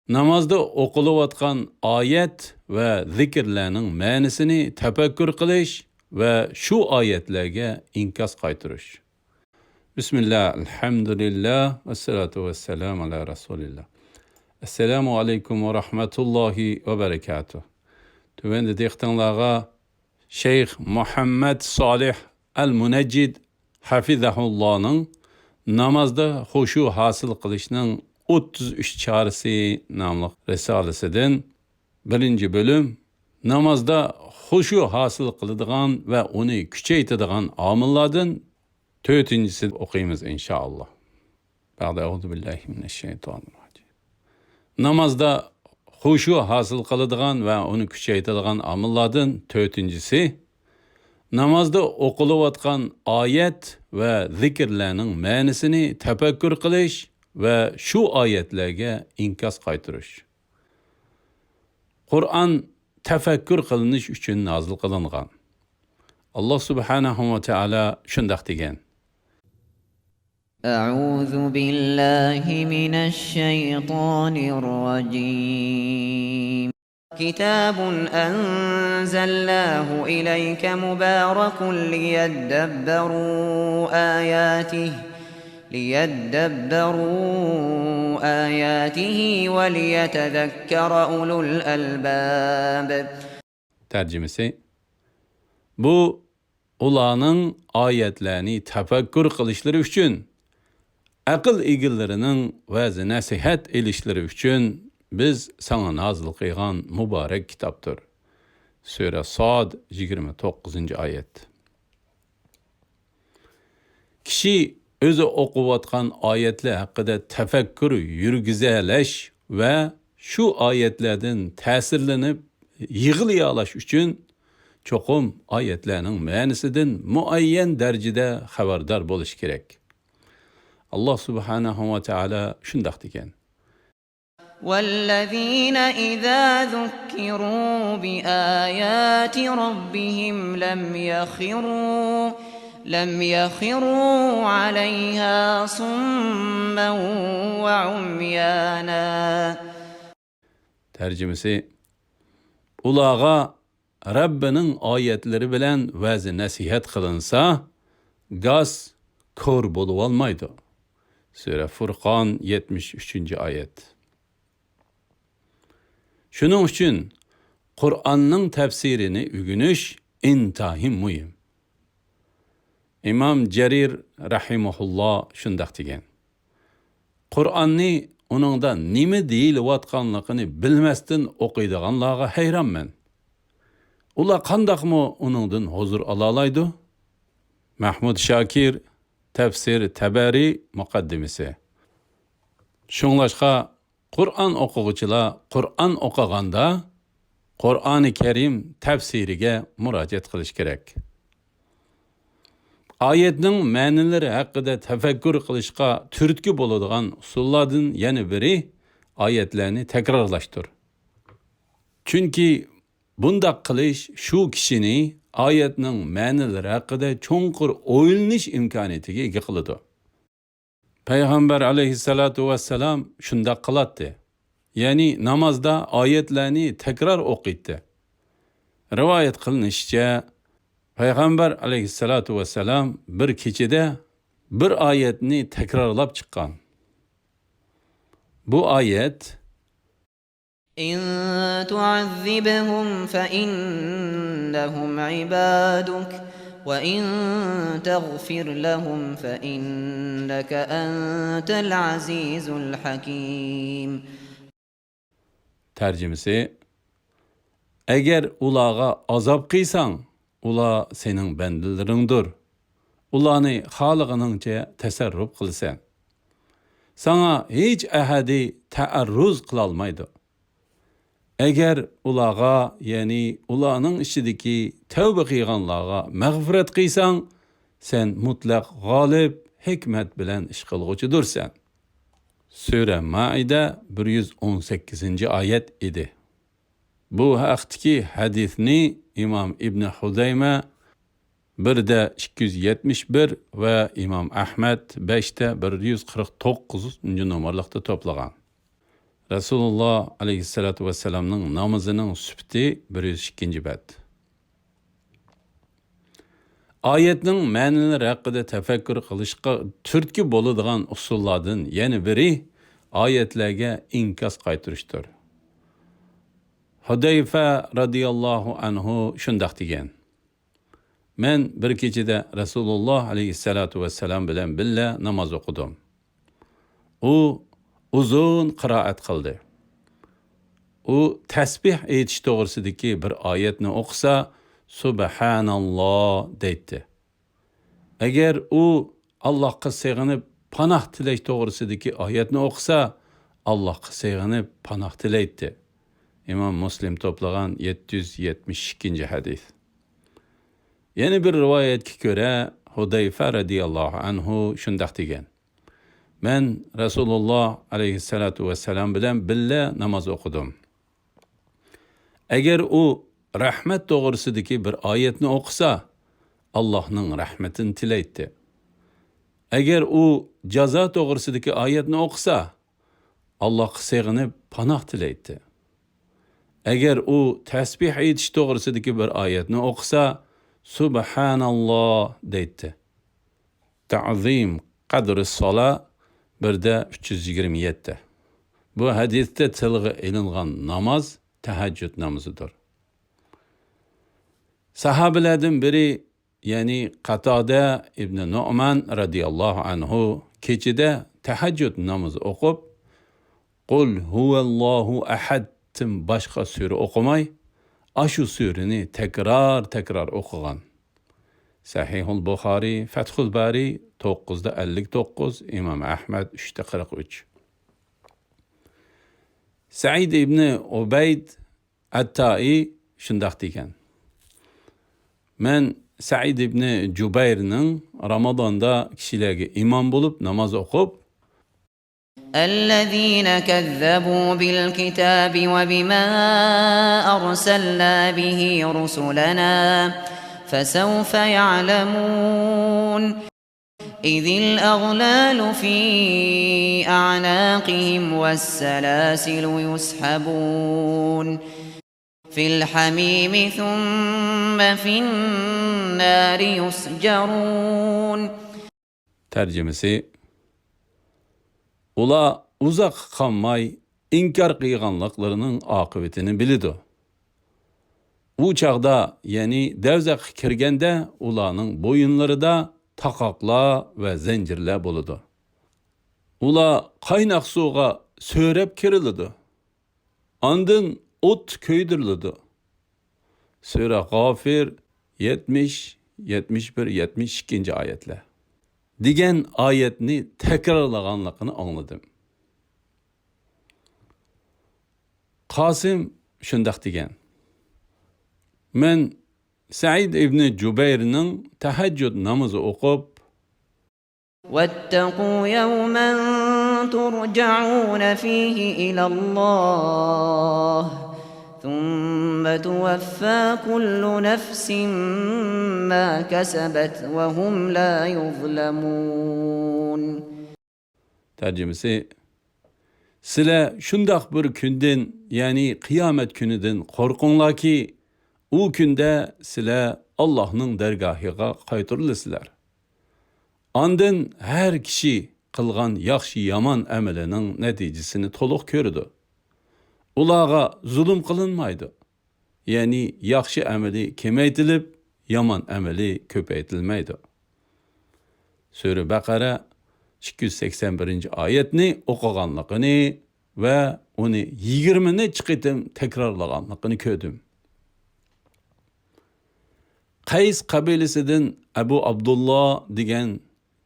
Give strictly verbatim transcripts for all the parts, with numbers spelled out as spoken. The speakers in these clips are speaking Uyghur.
نامازدا ئوقۇلۇۋاتقان ئايەت ۋە زىكىرلەرنىڭ مەنىسىنى تەپەككۇر قىلىش ۋە شۇ ئايەتلەرگە ئىنكاس قايتۇرۇش. بىسمىللا، ئەلھەمدۇلىللا، ۋەسسالاتۇ ۋەسسالامۇ ئالا رەسۇلىللا. ئەسسالامۇ ئەلەيكۇم ۋە رەھمەتۇللاھى ۋە بەرەكاتۇھ. تۆۋەندە دىققىتىڭلارغا شەيخ مۇھەممەد سالىھ ئەل مۇنەججىد ھەفىزەھۇللانىڭ نامازدا خۇشۇ ھاسىل قىلىشنىڭ ئوتتۇز ئۈچ چارىسى ناملىق رىسالىسىدىن بىرىنچى بۆلۈم، نامازدا خۇشۇ ھاسىل قىلىدىغان ۋە ئۇنى كۈچەيتىدىغان ئامىللاردىن تۆتىنچىسىنى ئوقۇيمىز، ئىنشائاللا. بەئدە، ئەئۇزۇ بىللاھى مىنەششەيتانىررەجىم. نامازدا خۇشۇ ھاسىل قىلىدىغان ۋە ئۇنى كۈچەيتىدىغان ئامىللاردىن تۆتىنچىسى، نامازدا ئوقۇلۇۋاتقان ئايەت ۋە زىكىرلەرنىڭ مەنىسىنى تەپەككۇر قىلىش ۋە شۇ ئايەتلەرگە ئىنكاس قايتۇرۇش. قۇرئان تەپەككۇر قىلىنىش ئۈچۈن نازىل قىلىنغان. ئاللا سۇبھانەھۇ ۋە تائالا شۇنداق دېگەن. أعوذ بالله من الشيطان الرجيم. كتاب أنزلناه إليك مبارك ليدبروا آياته، ليدبروا آياته وليتذكر أولو الألباب. تەرجىمىسى، بۇ ئۇلارنىڭ ئايەتلەرنى تەپەككۇر قىلىشلىرى ئۈچۈن، ئەقىل ئىگىلىرىنىڭ ۋەز-نەسىھەت ئېلىشلىرى ئۈچۈن بىز ساڭا نازىل قىلغان مۇبارەك كىتابتۇر. سۈرە ساد، يىگىرمە توققۇزىنچى ئايەت. كىشى ئۆزى ئوقۇۋاتقان ئايەتلەر ھەققىدە تەپەككۇر يۈرگۈزەلەش ۋە شۇ ئايەتلەردىن تەسىرلىنىپ يىغلىيالاش ئۈچۈن، چوقۇم ئايەتلەرنىڭ مەنىسىدىن مۇئەييەن دەرىجىدە خەۋەردار بولۇش كېرەك. ئاللا سۇبھانەھۇ ۋە تائالا شۇنداق دېگەن. والذين إذا ذكروا بآيات ربهم لم يخروا، لم يخروا عليها صما وعميانا. تەرجىمىسى، ئۇلارغا رەببىنىڭ ئايەتلىرى بىلەن ۋەز-نەسىھەت قىلىنسا، گاس كور بولۇۋالمايدۇ. سۈرە فۇرقان، يەتمىش ئۈچىنچى ئايەت. شۇنىڭ ئۈچۈن قۇرئاننىڭ تەپسىرىنى ئۆگىنىش ئىنتايىن مۇھىم. ئىمام جەرىر رەھىمەھۇللا شۇنداق دېگەن. قۇرئاننى ئۇنىڭدا نېمە دېيىلىۋاتقانلىقىنى بىلمەستىن ئوقۇيدىغانلارغا ھەيرانمەن. ئۇلار قانداقمۇ ئۇنىڭدىن ھۇزۇر ئالالايدۇ؟ مەھمۇد شاكىر، تەپسىر تەبەرى مۇقەددىمىسى. شۇڭلاشقا، قۇرئان ئوقۇغۇچىلار قۇرئان ئوقۇغاندا، قۇرئانى كەرىم تەپسىرىگە مۇراجىئەت قىلىش كېرەك. ئايەتنىڭ مەنىلىرى ھەققىدە تەپەككۇر قىلىشقا تۈرتكە بولىدىغان ئۇسۇللاردىن يەنە بىرى، ئايەتلەرنى تەكرارلاشتۇر. چۈنكى بۇنداق قىلىش شۇ كىشىنى ئايەتنىڭ مەنىلىرى ھەققىدە چوڭقۇر ئويلىنىش ئىمكانىيىتىگە ئىگە قىلىدۇ. پەيغەمبەر ئەلەيھىسسالاتۇ ۋەسسالام شۇنداق قىلاتتى. يەنى نامازدا ئايەتلەرنى تەكرار ئوقۇيتتى. رىۋايەت قىلىنىشىچە، پەيغەمبەر ئەلەيھىسسالاتۇ ۋەسسالام بىر كېچىدە بىر ئايەتنى تەكرارلاپ چىققان. بۇ ئايەت، إن تعذبهم فإنهم عبادك وإن تغفر لهم فإنك أنت العزيز الحكيم. تەرجىمىسى، ئەگەر ئۇلارغا ئازاب قىلساڭ، ئۇلار سېنىڭ بەندىلىرىڭدۇر. ئۇلارنى خالىغىنىڭچە تەسەررۇپ قىلىسەن. ساڭا ھېچ ئەھەدى تەئەررۇز قىلالمايدۇ. ئەگەر ئۇلارغا، يەنى ئۇلارنىڭ ئىچىدىكى تەۋبە قىلغانلارغا مەغپىرەت قىلساڭ، سەن مۇتلەق غالىب، ھېكمەت بىلەن ئىش قىلغۇچىدۇرسەن. سۈرە مائىدە، بىر يۈز ئون سەككىزىنچى ئايەت ئىدى. بۇ ھەقتىكى ھەدىسنى ئىمام ئىبنى خۇزەيمە بىردە ئىككى يۈز يەتمىش بىر ۋە ئىمام ئەھمەد بەشتە بىر يۈز قىرىق توققۇزىنچى نومۇرلۇقتا توپلىغان. رەسۇلۇللا ئەلەيھىسسالاتۇ ۋەسسالامنىڭ نامىزىنىڭ سۈپىتى، بىر يۈز ئىككىنچى بەت. ئايەتنىڭ مەنىلىرى ھەققىدە تەپەككۇر قىلىشقا تۈرتكە بولىدىغان ئۇسۇللاردىن يەنە بىرى ئايەتلەرگە ئىنكاس قايتۇرۇشتۇر. ھۇدەيفە رەزىياللاھۇ ئەنھۇ شۇنداق دېگەن: مەن بىر كېچىدە رەسۇلۇللا ئەلەيھىسسالاتۇ ۋەسسالام بىلەن بىللە ناماز ئوقۇدۇم. ئۇ ئۇزۇن قىرائەت قىلدى. ئۇ تەسبىھ ئېيتىش توغرىسىدىكى بىر ئايەتنى ئوقۇسا، «سۇبھاناللا» دەيتتى. ئەگەر ئۇ ئاللاھقا سېغىنىپ پاناھ تىلەش توغرىسىدىكى ئايەتنى ئوقۇسا، ئاللاھقا سېغىنىپ پاناھ تىلەيتتى. ئىمام مۇسلىم توپلىغان يەتتە يۈز يەتمىش ئىككىنچى ھەدىس. يەنە بىر رىۋايەتكە كۆرە، ھۇدەيفە رەزىياللاھۇ ئەنھۇ شۇنداق دېگەن: مەن رەسۇلۇللا ئەلەيھىسسالاتۇ ۋەسسالام بىلەن بىللە ناماز ئوقۇدۇم. ئەگەر ئۇ رەھمەت توغرىسىدىكى بىر ئايەتنى ئوقۇسا، ئاللاھنىڭ رەھمىتىنى تىلەيتتى. ئەگەر ئۇ جازا توغرىسىدىكى ئايەتنى ئوقۇسا، ئاللاھقا سېغىنىپ پاناھ تىلەيتتى. ئەگەر ئۇ تەسبىھ ئېيتىش توغرىسىدىكى بىر ئايەتنى ئوقۇسا، «سۇبھاناللا» دەيتتى. تەزىم قەدرى سالا، بىردە ئۈچ يۈز يىگىرمە يەتتە. بۇ ھەدىستە تىلغا ئېلىنغان ناماز تەھەججۇد نامىزىدۇر. ساھابىلەردىن بىرى، يەنى قاتادە ئىبنى نۇئمان رەزىياللاھۇ ئەنھۇ كېچىدە تەھەججۇد نامىزى ئوقۇپ، «قۇل ھۇۋەللاھۇ ئەھەدتىن» باشقا سۈرە ئوقۇماي، ئاشۇ سۈرىنى تەكرار-تەكرار ئوقۇغان. سەھىھۇل بۇخارىي، فەتھۇل بارىي، توققۇزدا ئەللىك توققۇز، ئىمام ئەھمەد، ئۈچتە قىرىق ئۈچ. سەئىد ئىبنى ئۇبەيد ئەتتائى شۇنداق دېگەن: مەن سەئىد ئىبنى جۇبەيرنىڭ رامازاندا كىشىلەرگە ئىمام بولۇپ ناماز ئوقۇپ، الذين كذبوا بالكتاب وبما أرسلنا به رسلنا فسوف يعلمون. إذ الأغلال في أعناقهم والسلاسل يسحبون في الحميم ثم في النار يسجرون. تەرجىمىسى: ئۇلار ئۇزاققا قالماي ئىنكار قىلغانلىقلىرىنىڭ ئاقىۋىتىنى بىلىدۇ. ئۇ چاغدا، يەنى دەۋزەخكە كىرگەندە، ئۇلارنىڭ بويۇنلىرىدا تاقاقلار ۋە زەنجىرلەر بولىدۇ. ئۇلار قايناق سۇغا سۆرەپ كىرىلىدۇ. ئاندىن ئوتتا كۆيدۈرۈلىدۇ. سۈرە غافىر، يەتمىش، يەتمىش بىر، يەتمىش ئىككىنچى ئايەتلەر دېگەن ئايەتنى تەكرارلىغانلىقىنى ئاڭلىدىم. قاسىم شۇنداق دېگەن: مەن سەئىد ئىبنى جۇبەيرنىڭ تەھەججۇد نامىزى ئوقۇپ، واتقوا يوما ترجعون فيه إلى الله ثم توفى كل نفس ما كسبت وهم لا يظلمون. تەرجىمىسى: سىلەر شۇنداق بىر كۈندىن، يەنى قىيامەت كۈنىدىن قورقۇڭلاركى، ئۇ كۈندە سىلەر ئاللاھنىڭ دەرگاھىغا قايتۇرۇلىسىلەر. ئاندىن ھەر كىشى قىلغان ياخشى-يامان ئەمىلىنىڭ نەتىجىسىنى تولۇق كۆرىدۇ. ئۇلارغا زۇلۇم قىلىنمايدۇ. يەنى ياخشى ئەمىلى كېمەيتىلىپ، يامان ئەمىلى كۆپەيتىلمەيدۇ. سۈرە بەقەرە ئىككى يۈز سەكسەن بىرىنچى ئايەتنى ئوقۇغانلىقىنى ۋە ئۇنى يىگىرمە نەچچە قېتىم تەكرارلىغانلىقىنى كۆردۈم. قەيس قەبىلىسىدىن ئەبۇ ئابدۇللا دېگەن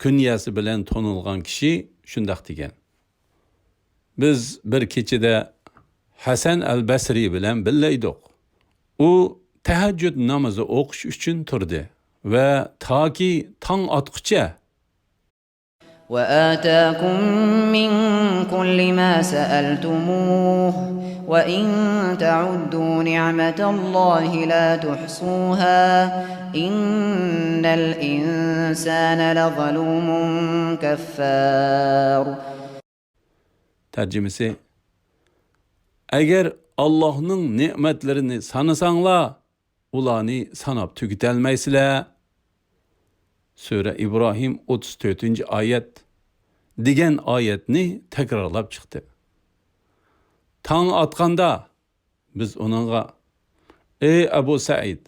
كۈنيەسى بىلەن تونۇلغان كىشى شۇنداق دېگەن: بىز بىر كېچىدە ھەسەن ئەل بەسرى بىلەن بىللە ئىدۇق. ئۇ تەھەججۇد نامىزى ئوقۇش ئۈچۈن تۇردى ۋە تاكى تاڭ ئاتقۇچە وآتاكم من كل ما سألتموه وإن تعدوا نعمة الله لا تحصوها إن الإنسان لظلوم كفار. تەرجىمىسى: ئەگەر ئاللاھنىڭ نېمەتلىرىنى سانىساڭلار، ئۇلارنى ساناپ تۈگىتەلمەيسىلەر. سۈرە ئىبراھىم ئوتتۇز تۆتىنچى ئايەت دېگەن ئايەتنى تەكرارلاپ چىقتى. تاڭ ئاتقاندا بىز ئۇنىڭغا، ئەي ئەبۇ سەئىد،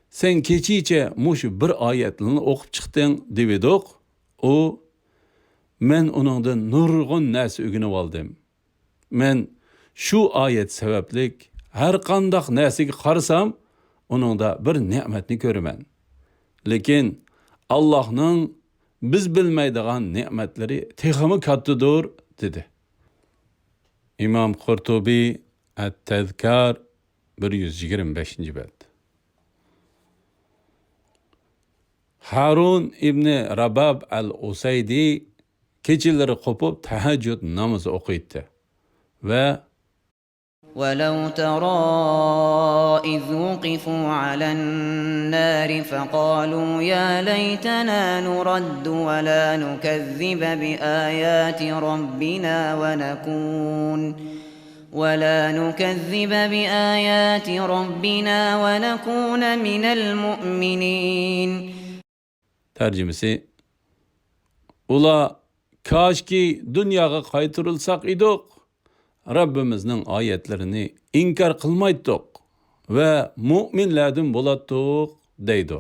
سەن كېچىچە مۇشۇ بىر ئايەتنىلا ئوقۇپ چىقتىڭ دېۋىدۇق. ئۇ، مەن ئۇنىڭدىن نۇرغۇن نەرسە ئۆگىنىۋالدىم. مەن شۇ ئايەت سەۋەبلىك ھەرقانداق نەرسىگە قارىسام، ئۇنىڭدا بىر نېمەتنى كۆرىمەن. لېكىن ئاللاھنىڭ بىز بىلمەيدىغان نېمەتلىرى تېخىمۇ كاتتىدۇر، دېدى. ئىمام قۇرتۇبى، ئەت-تەزكار، بىر يۈز يىگىرمە بەشىنچى بەت. ھارۇن ئىبنى راباب ئەل ئۇسەيدى كېچىلىرى قوپۇپ تەھەججۇد نامىزى ئوقۇيتتى ۋە ولو ترى إذ وقفوا على النار فقالوا يا ليتنا نرد ولا نكذب بآيات ربنا ونكون ولا نكذب بآيات ربنا ونكون من المؤمنين. تەرجىمىسى، ئۇلار، كاشكى دۇنياغا قايتۇرۇلساق ئىدۇق، رەببىمىزنىڭ ئايەتلىرىنى ئىنكار قىلمايتتۇق ۋە مۇئمىنلەردىن بولاتتۇق، دەيدۇ.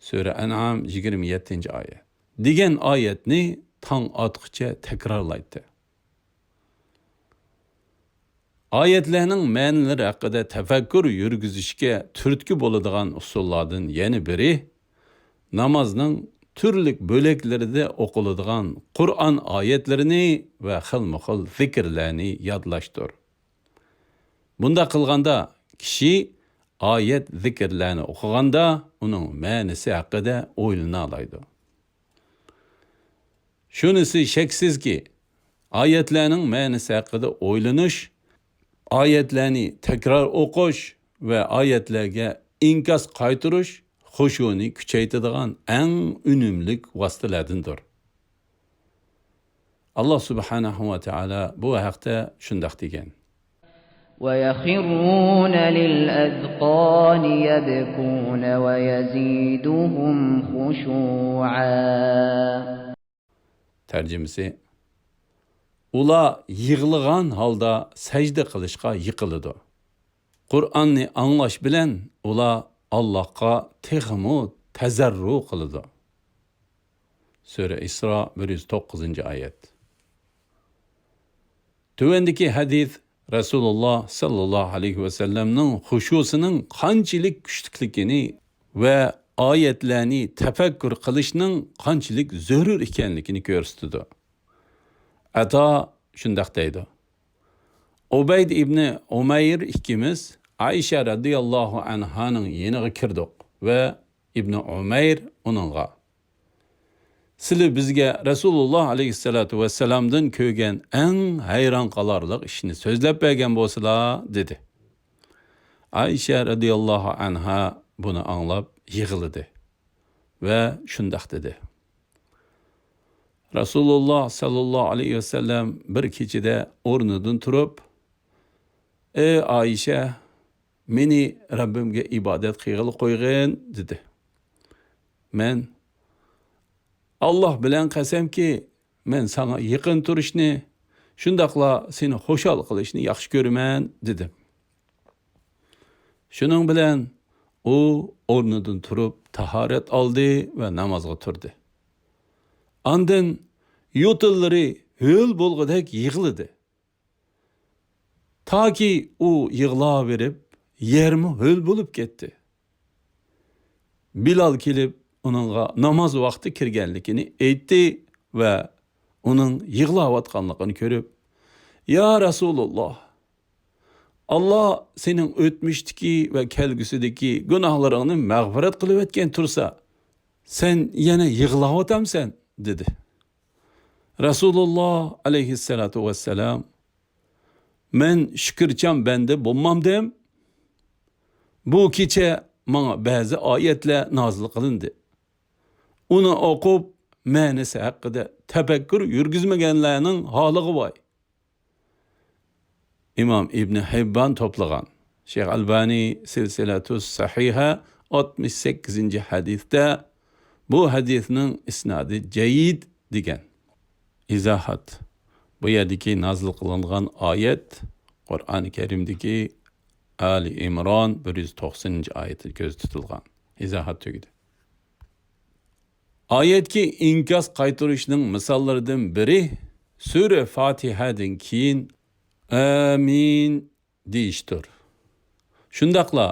سۈرە ئەنئام، يىگىرمە يەتتىنچى ئايەت. دېگەن ئايەتنى تاڭ ئاتقۇچە تەكرارلايتتى. ئايەتلەرنىڭ مەنىلىرى ھەققىدە تەپەككۇر يۈرگۈزۈشكە تۈرتكە بولىدىغان ئۇسۇللاردىن يەنە بىرى، نامازنىڭ تۈرلۈك بۆلەكلىرىدە ئوقۇلىدىغان قۇرئان ئايەتلىرىنى ۋە خىلمۇخىل زىكىرلەرنى يادلاشتۇر. بۇنداق قىلغاندا، كىشى ئايەت زىكىرلەرنى ئوقۇغاندا، ئۇنىڭ مەنىسى ھەققىدە ئويلىنالايدۇ. شۇنىسى شەكسىزكى، ئايەتلەرنىڭ مەنىسى ھەققىدە ئويلىنىش، ئايەتلەرنى تەكرار ئوقۇش ۋە ئايەتلەرگە ئىنكاس قايتۇرۇش خۇشۇنى كۈچەيتىدىغان ئەڭ ئۈنۈملۈك ۋاسىتىلەردىندۇر. ئاللا سۇبھانەھۇ ۋە تائالا بۇ ھەقتە شۇنداق دېگەن. ويخرون للأذقان يبكون ويزيدهم خشوعا. تەرجىمىسى، ئۇلار يىغلىغان ھالدا سەجدە قىلىشقا يىقىلىدۇ. قۇرئاننى ئاڭلاش بىلەن ئۇلار ئاللاھقا تېخىمۇ تەزەررۇ قىلىدۇ. سۈرە ئىسرا، بىر يۈز توققۇزىنچى ئايەت. تۆۋەندىكى ھەدىس رەسۇلۇللا ساللاللاھۇ ئەلەيھى ۋەسەللەمنىڭ خۇشۇسىنىڭ قانچىلىك كۈچلۈكلۈكىنى ۋە ئايەتلەرنى تەپەككۇر قىلىشنىڭ قانچىلىك زۆرۈر ئىكەنلىكىنى كۆرسىتىدۇ. ئەتا شۇنداق دەيدۇ، ئۇبەيد ئىبنى ئۇمەير ئىككىمىز ئائىشە رەزىياللاھۇ ئەنھانىڭ يېنىغا كىردۇق ۋە ئىبنى ئۇمەير ئۇنىڭغا، سىلى بىزگە رەسۇلۇللا ئەلەيھىسسالاتۇ ۋەسسالامدىن كۆرگەن ئەڭ ھەيران قالارلىق ئىشنى سۆزلەپ بەرگەن بولسىلا، دېدى. ئائىشە رەزىياللاھۇ ئەنھا بۇنى ئاڭلاپ يىغلىدى ۋە شۇنداق دېدى. رەسۇلۇللا ساللاللاھۇ ئەلەيھى ۋەسەللەم بىر كېچىدە ئورنىدىن تۇرۇپ، ئەي ئائىشە، مېنى رەببىمگە ئىبادەت قىلغىلى قويغىن، دېدى. مەن، ئاللا بىلەن قەسەمكى، مەن ساڭا يېقىن تۇرۇشنى، شۇنداقلا سېنى خۇشال قىلىشنى ياخشى كۆرىمەن، دېدىم. شۇنىڭ بىلەن ئۇ ئورنىدىن تۇرۇپ تاھارەت ئالدى ۋە نامازغا تۇردى. ئاندىن يوتۇنلىرى ھۆل بولغۇدەك يىغلىدى. تاكى ئۇ يىغلاۋېرىپ، يەرمۇ ھۆل بولۇپ كەتتى. بىلال كېلىپ، ئۇنىڭغا ناماز ۋاقتى كىرگەنلىكىنى ئېيتتى ۋە ئۇنىڭ يىغلاۋاتقانلىقىنى كۆرۈپ، يا رەسۇلۇللا، ئاللا سېنىڭ ئۆتمۈشتىكى ۋە كەلگۈسىدىكى گۇناھلىرىڭنى مەغپىرەت قىلىۋەتكەن تۇرسا، سەن يەنە يىغلاۋاتامسەن؟ دېدى. رەسۇلۇللا ئەلەيھىسسالاتۇ ۋەسسالام، مەن شۈكۈرچان بەندە بولمامدىم؟ بۇ كېچە ماڭا بەزى ئايەتلەر نازىل قىلىندى. ئۇنى ئوقۇپ، مەنىسى ھەققىدە تەپەككۇر يۈرگۈزمىگەنلەرنىڭ ھالىغا ۋاي! ئىمام ئىبنى ھىببان توپلىغان. شەيخ ئەلبانى سىلسىلەتۇس سەھىھە ئاتمىش سەككىزىنچى ھەدىستە بۇ ھەدىسنىڭ ئىسنادى جەييىد دېگەن. ئىزاھات. بۇ يەردىكى نازىل قىلىنغان ئايەت قۇرئانى كەرىمدىكى ئالى ئىمران بىر يۈز توقسىنىنچى ئايىتى كۆزدە تۇتۇلغان. ئىزاھات تۈگىدى. ئايەتكە ئىنكاس قايتۇرۇشنىڭ مىساللىرىدىن بىرى سۈرە فاتىھەدىن كېيىن ئامىن دېيىشتۇر. شۇنداقلا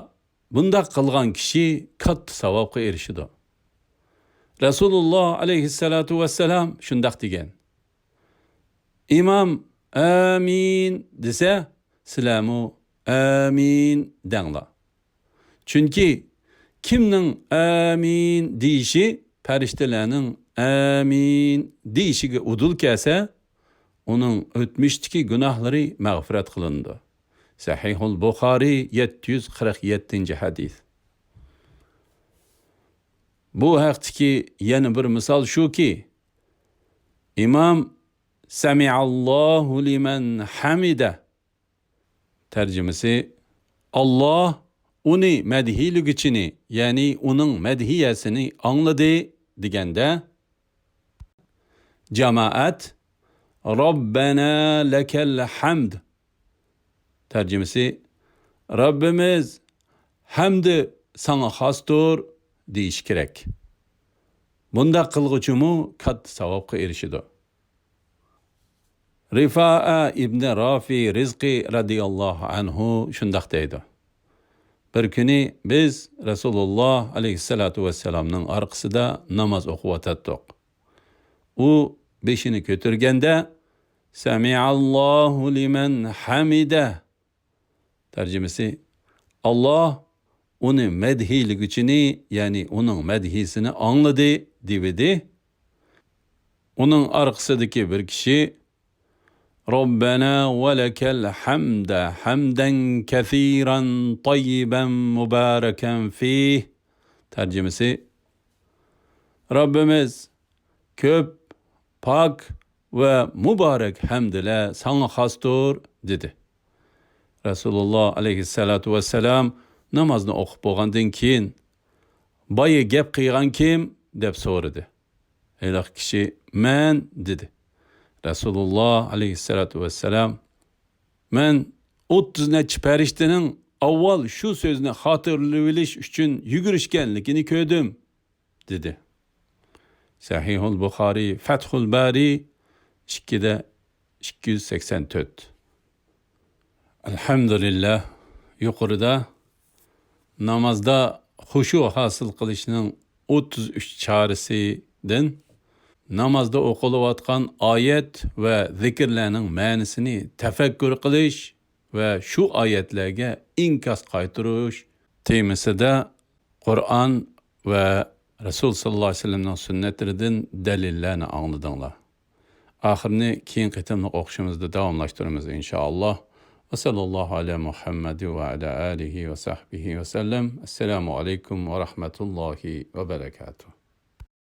بۇنداق قىلغان كىشى كاتتا ساۋابقا ئېرىشىدۇ. رەسۇلۇللا ئەلەيھىسسالاتۇ ۋەسسالام شۇنداق دېگەن. ئىمام ئامىن دېسە، سىلەرمۇ ئامىن دەڭلار. چۈنكى كىمنىڭ ئامىن دېيىشى پەرىشتىلەرنىڭ ئامىن دېيىشىگە ئۇدۇل كەلسە، ئۇنىڭ ئۆتمۈشتىكى گۇناھلىرى مەغپىرەت قىلىنىدۇ. سەھىھۇل بۇخارىي، يەتتە يۈز قىرىق يەتتىنچى ھەدىس. بۇ ھەقتىكى يەنە بىر مىسال شۇكى، ئىمام سەمىئاللاھۇ لىمەن ھەمىدە، تەرجىمىسى، ئاللاھ ئۇنى مەدھىيلىگۈچىنى، يەنى ئۇنىڭ مەدھىيەسىنى ئاڭلىدى دېگەندە، جامائەت، رەببەنا لەكەل ھەمد. تەرجىمىسى، رەببىمىز، ھەمدى ساڭا خاستۇر دېيىشى كېرەك. بۇنداق قىلغۇچىمۇ كاتتا ساۋابقا ئېرىشىدۇ. رىفائە ئىبنى رافى رىزقى رەزىياللاھۇ ئەنھۇ شۇنداق دەيدۇ. بىر كۈنى بىز رەسۇلۇللا ئەلەيھىسسالاتۇ ۋەسسالامنىڭ ئارقىسىدا ناماز ئوقۇۋاتاتتۇق. ئۇ بېشىنى كۆتۈرگەندە، سەمىئاللاھۇ لىمەن ھەمىدە. تەرجىمىسى، ئاللاھ ئۇنى مەدھىيلىگۈچىنى، يەنى ئۇنىڭ مەدھىيسىنى ئاڭلىدى، دېۋىدى. ئۇنىڭ ئارقىسىدىكى بىر كىشى، رەببەنا ۋە لەكەل ھەمدە ھەمدەن كەسىرەن تەييىبەن مۇبارەكەن فىھ. تەرجىمىسى، رەببىمىز، كۆپ، پاك ۋە مۇبارەك ھەمدىلەر ساڭا خاستۇر، دېدى. رەسۇلۇللا ئەلەيھىسسالاتۇ ۋەسسالام نامازنى ئوقۇپ بولغاندىن كېيىن، بايا گەپ قىلغان كىم؟ دەپ سورىدى. ھېلىقى كىشى، مەن، دېدى. رەسۇلۇللا ئەلەيھىسسالاتۇ ۋەسسالام، مەن ئوتتۇز نەچچە پەرىشتىنىڭ ئاۋۋال شۇ سۆزنى خاتىرىلىۋېلىش ئۈچۈن يۈگۈرۈشكەنلىكىنى كۆردۈم، دېدى. سەھىھۇل بۇخارىي، فەتھۇل بارىي، ئىككىدە ئىككى يۈز سەكسەن تۆت. ئەلھەمدۇلىللا، يۇقىرىدا نامازدا خۇشۇ ھاسىل قىلىشنىڭ ئوتتۇز ئۈچ چارىسىدىن نامازدا ئوقۇلۇۋاتقان ئايەت ۋە زىكىرلەرنىڭ مەنىسىنى تەپەككۇر قىلىش ۋە شۇ ئايەتلەرگە ئىنكاس قايتۇرۇش تېمىسىدا قۇرئان ۋە رەسۇل ساللاللاھۇ ئەلەيھى ۋەسەللەمنىڭ سۈننەتلىرىدىن دەلىللەرنى ئاڭلىدىڭلار. ئاخىرىنى كېيىنكى قېتىملىق ئوقۇشىمىزدا داۋاملاشتۇرىمىز، ئىنشائاللاھ. ۋە ساللاللاھۇ ئەلا مۇھەممەد ۋە ئەلا ئالىھى ۋە سەھبىھى ۋە سەللەم. ئەسسالامۇ ئەلەيكۇم ۋە رەھمەتۇللاھى ۋە بەرەكاتۇھ.